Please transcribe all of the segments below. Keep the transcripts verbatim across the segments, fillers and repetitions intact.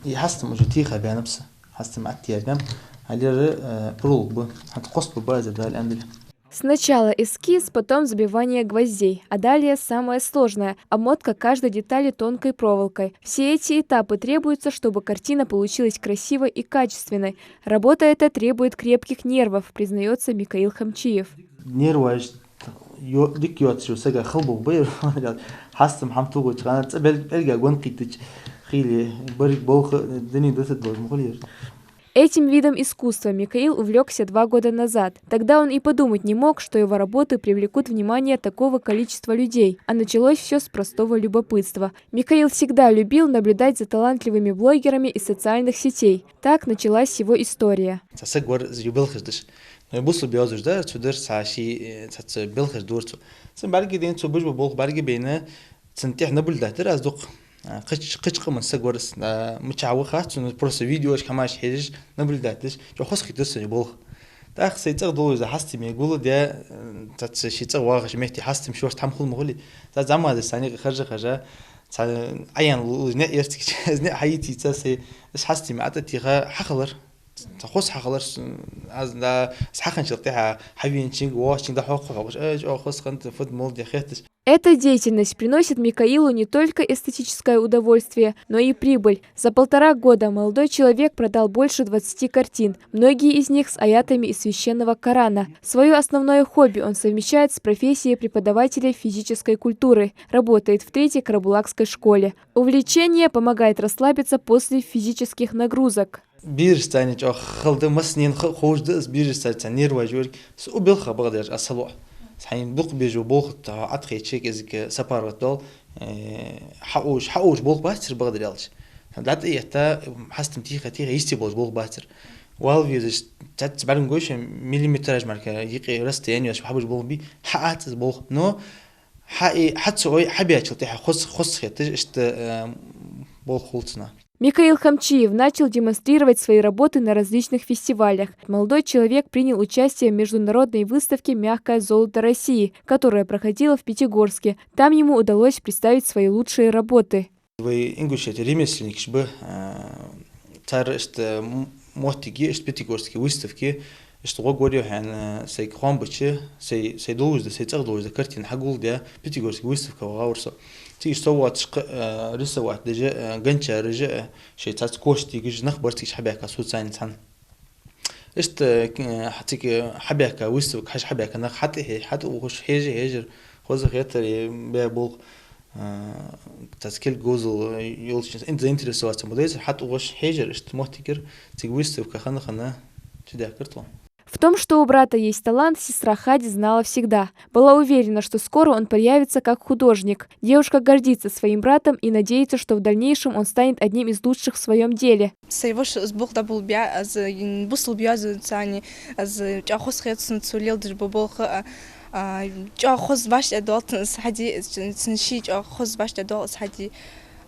И хьастам уже тийха баьннаб са. Хьастам Ӏаттаергам. Хьалера, э, проволока ба. ХӀанз кхоссабергба из, Дала аьннадале. Сначала эскиз, потом забивание гвоздей, а далее самое сложное — обмотка каждой детали тонкой проволокой. Все эти этапы требуются, чтобы картина получилась красивой и качественной. Работа эта требует крепких нервов, признаётся Микаил Хамчиев. Нерваш йо-, дика йоацаш йола саг хала болх ба ер. Хьастам хӀама тохача хана цӀа бел-, белгга гонкхийтача хиле, берригаш болх дунен дусаргдолаш ма хулий ер. Этим видом искусства Микаил увлёкся два года назад. Тогда он и подумать не мог, что его работы привлекут внимание такого количества людей. А началось всё с простого любопытства. Микаил всегда любил наблюдать за талантливыми блогерами из социальных сетей. Так началась его история. Цхьа саг вар из юбилей хьежаш. Ну, бусалба йоазув да, цо дар цхьа ший, э, цхьацца белхаш дора цо. Цун бӀаргадайна цо беш бола болх бӀаргабайна, цун тӀехьа наблюдать дар аз дукха. А, кхыча, кхыча къаман саг вар из, а, мичахьа ва хац сона, просто видеошка хӀамаш хьежаш, наблюдать деш, чӀоагӀа хоза хийтар сона из болх. ТӀаккха сай цӀагӀа долаш из хьастаме гулдаь, э, цхьацца ший цӀагӀа вагӀача метте хьастам шоашта хӀама хул ма хулий. Цхьа зӀамига деш санна юкъе харжа-харжа, цхьа Ӏаян лу-, луш ниӀ яр цига, из ниӀ хьайийца сай, из хьастаме ӀотӀатеха хьахилар. Цхьа хоза хьахилар, с-, аз да, из хьахинначул тӀехьа хьавеначунга, воагӀачунга дӀахьокха хьогӀаш, э, чӀоагӀа хоза хиннад, фу да, мел ди хеташ. Эта деятельность приносит Микаилу не только эстетическое удовольствие, но и прибыль. За полтора года молодой человек продал больше двадцати картин, многие из них с аятами из Священного Корана. Своё основное хобби он совмещает с профессией преподавателя физической культуры, работает в третьей карабулакской школе. Увлечение помогает расслабиться после физических нагрузок. Берашца цхьана чӀоагӀа хала да, массанена ха-, ховш да из, берашца цхьана нерваш йоарг. Со укх балха бакъдар аз салоӀ. Цхьан дукха беш бола болх тӀа Ӏотхайча кӀезига сапар гӀаттал, э, хьаовш, хьаовш болх бацар бакъдар аьлча. ДӀатӀа а этта, хьастам тийха-тийха йисте болаш болх бацар. Вала везаш, цхьацца бӀаргагой шоана, миллиметраж мара юкъе расстоянеш хьабеш болх бий, хьаэц из болх. Но хьа-, хьа ца ой, хьабаьчул тӀехьа хоза, хоза хеташ, иштта, э, болх хул цунах. Микаил Хамчиев начал демонстрировать свои работы на различных фестивалях. Молодой человек принял участие в международной выставке «Мягкое золото России», которая проходила в Пятигорске. Там ему удалось представить свои лучшие работы. Вай Ингушете ремесленникаш ба, а, цар иштта м-, моттиге, иштта Пятигорске выставке, иштта гӀо гор йохьян, а, сайга хоам бича, сай, сай долаш да, сай цӀагӀа долаш да картина хьагулдаь, Пятигорске выставке вагӀавар со. Цига со воацаш кхы, а, рисовать деш а, гончараша а, шоай цхьацца кошта дигаш нах бар цига хьабаьхка со царца цхьана. Иштта, э, цига хьабаьхка выставке, хьажа хьабаьхка нах хьатӀахье-, хьатӀаухаш, хьежа-хьежар, хоза хетар, э, бе болх, э, цхьацца кулг говзал йолча, ин заинтересоваться ма дайзар, хьатӀаухаш, хьежар, иштта моттигера цига выставка хана-хана чудаьхкар тхо. В том, что у брата есть талант, сестра Хади знала всегда. Была уверена, что скоро он проявится как художник. Девушка гордится своим братом и надеется, что в дальнейшем он станет одним из лучших в своём деле. Сай воша из болх дӀаболабаь, аз, м, бусалба йоазонца цхьана, аз чӀоагӀа хоза хет сона цо леладеш бола болх, а, а, чӀоагӀа хоза башха доал цун из хьаде, цун ший чӀоагӀа хоза башха доал из хьаде.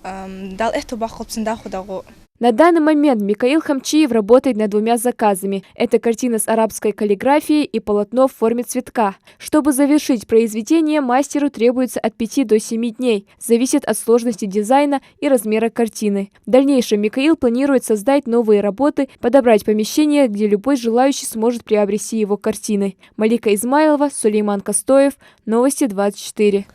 Ам, Дала аьттув боаккхалба цун дӀахо дӀагӀо. На данный момент Микаил Хамчиев работает над двумя заказами. Это картина с арабской каллиграфией и полотно в форме цветка. Чтобы завершить произведение, мастеру требуется от пяти до семи дней. Зависит от сложности дизайна и размера картины. В дальнейшем Микаил планирует создать новые работы, подобрать помещение, где любой желающий сможет приобрести его картины. Малика Измайлова, Сулейман Костоев, Новости двадцать четыре.